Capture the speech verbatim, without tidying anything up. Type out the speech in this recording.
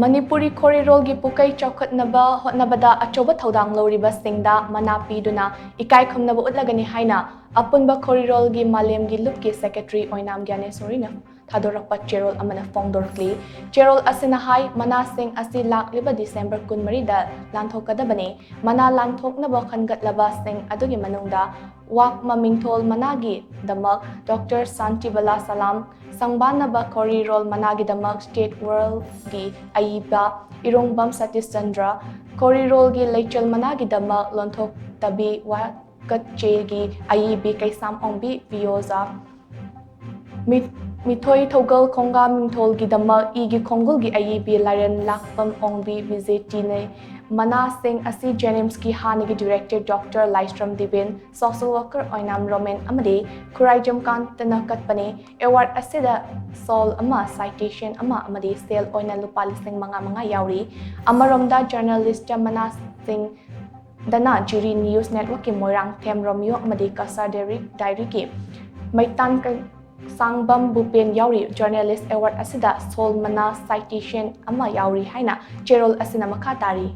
ꯃꯅꯤꯄꯨꯔꯤ ꯈꯣꯔꯤꯔꯣꯜꯒꯤ ꯄꯨꯀꯩ ꯆꯥꯎꯈꯠꯅꯕ ꯍꯣꯠꯅꯕꯗ ꯑꯆꯧꯕ ꯊꯧꯗꯥꯡ ꯂꯧꯔꯤꯕꯁꯤꯡꯗ ꯃꯅꯥ ꯄꯤꯗꯨꯅ ꯏꯀꯥꯏ ꯈꯨꯝꯅꯕ ꯎꯠꯂꯒꯅꯤ ꯍꯥꯏꯅ ꯑꯄꯨꯟꯕ ꯈꯣꯔꯤꯔꯣꯜꯒꯤ ꯃꯥꯂꯦꯝꯒꯤ ꯂꯨꯞꯀꯤ ꯁꯦꯀ꯭ꯔꯦꯇꯔꯤ ꯑꯣꯏꯅꯥꯝ ꯒ꯭ꯌꯥꯅꯦꯁꯣꯔꯤꯅ ꯊꯥꯗꯣꯔꯛꯄ ꯆꯦꯔꯣꯜ ꯑꯃꯅ ꯐꯣꯡꯗꯣꯔꯛꯂꯤ꯫ ꯆꯦꯔꯣꯜ ꯑꯁꯤꯅ ꯍꯥꯏ, ꯃꯅꯥꯁꯤꯡ ꯑꯁꯤ ꯂꯥꯛꯂꯤꯕ ꯗꯤꯁꯦꯝꯕꯔ ꯀꯨꯟꯃꯔꯤꯗ ꯂꯥꯟꯊꯣꯛꯀꯗꯕꯅꯤ꯫ ꯃꯅꯥ ꯂꯥꯟꯊꯣꯛꯅꯕ ꯈꯟꯒꯠꯂꯕꯁꯤꯡ ꯑꯗꯨꯒꯤ ꯃꯅꯨꯡꯗ ꯋꯥꯛꯃ ꯃꯤꯡꯊꯣꯜ ꯃꯅꯥꯒꯤꯗꯃꯛ ꯗꯣꯛꯇꯔ ꯁꯥꯟꯇꯤꯕꯂꯥ ꯁꯂꯥꯝ, ꯁꯪꯕꯥꯟꯅꯕ ꯈꯣꯔꯤꯔꯣꯜ ꯃꯅꯥꯒꯤꯗꯃꯛ ꯁ꯭ꯇꯦꯠ ꯋꯥꯔꯜꯒꯤ ꯑꯏꯕ ꯏꯔꯣꯡꯕꯝ ꯁꯇꯤꯁ ꯆꯟꯗ꯭ꯔ, ꯈꯣꯔꯤꯔꯣꯜꯒꯤ ꯂꯩꯆꯜ ꯃꯅꯥꯒꯤꯗꯃꯛ ꯂꯣꯟꯊꯣꯛꯇꯕꯤ ꯋꯥꯀꯠꯆꯦꯒꯤ ꯑꯏꯕꯤ ꯀꯩꯁꯥꯝ ꯑꯣꯡꯕꯤ ꯄꯤꯌꯣꯖꯥ, ꯃꯤ-, ꯃꯤꯊꯣꯏ ꯊꯧꯒꯜ ꯈꯣꯡꯒꯥ ꯃꯤꯡꯊꯣꯜꯒꯤꯗꯃꯛ ꯏꯒꯤ ꯈꯣꯡꯒꯨꯜꯒꯤ ꯑꯏꯕꯤ ꯂꯥꯏꯔꯦꯟ ꯂꯥꯛꯄꯝ ꯑꯣꯡꯕꯤ ꯕꯤꯖꯦꯇꯤꯅ ꯃꯅꯥꯁꯤꯡ ꯑꯁꯤ ꯖꯦꯅꯤꯝꯁꯀꯤ ꯍꯥꯟꯅꯒꯤ ꯗꯤꯔꯦꯛꯇꯔ ꯗꯣꯛꯇꯔ ꯂꯥꯏꯁ꯭ꯔꯝ ꯗꯤꯕꯦꯟ, ꯁꯣꯁꯤꯌꯦꯜ ꯋꯥꯔꯀꯔ ꯑꯣꯏꯅꯥꯝ ꯔꯣꯃꯦꯟ ꯑꯃꯗꯤ ꯈꯨꯔꯥꯏꯖꯝ ꯀꯥꯟꯇꯅ ꯀꯠꯄꯅꯤ꯫ ꯑꯦꯋꯥꯔꯗ ꯑꯁꯤꯗ ꯁꯣꯜ ꯑꯃ, ꯁꯥꯏꯇꯦꯁꯟ ꯑꯃ ꯑꯃꯗꯤ ꯁꯦꯜ ꯑꯣꯏꯅ ꯂꯨꯄꯥ ꯂꯤꯁꯤꯡ ꯃꯉꯥ ꯃꯉꯥ ꯌꯥꯎꯔꯤ꯫ ꯑꯃꯔꯣꯝꯗ ꯖꯔꯅꯦꯂꯤꯁꯇ ꯃꯅꯥꯁꯤꯡ ꯗꯅ ꯖꯤꯔꯤ ꯅ꯭ꯌꯨꯁ ꯅꯦꯠꯋꯔꯛꯀꯤ ꯃꯣꯏꯔꯥꯡꯊꯦꯝ ꯔꯣꯃꯤꯌꯣ ꯑꯃꯗꯤ ꯀꯁꯥꯔ ꯗꯦꯔꯤꯛ ꯗꯥꯏꯔꯤꯒꯤ ꯃꯩꯇꯥꯟ ꯀ-, ꯁꯥꯡꯕꯝ ꯕꯨꯄꯦꯟ ꯌꯥꯎꯔꯤ꯫ ꯖꯔꯅꯦꯂꯤꯁ ꯑꯦꯋꯥꯔꯗ ꯑꯁꯤꯗ ꯁꯣꯜ ꯃꯅꯥ ꯁꯥꯏꯇꯦꯁꯟ ꯑꯃ ꯌꯥꯎꯔꯤ ꯍꯥꯏꯅ ꯆꯦꯔꯣꯜ ꯑꯁꯤꯅ ꯃꯈꯥ ꯇꯥꯔꯤ꯫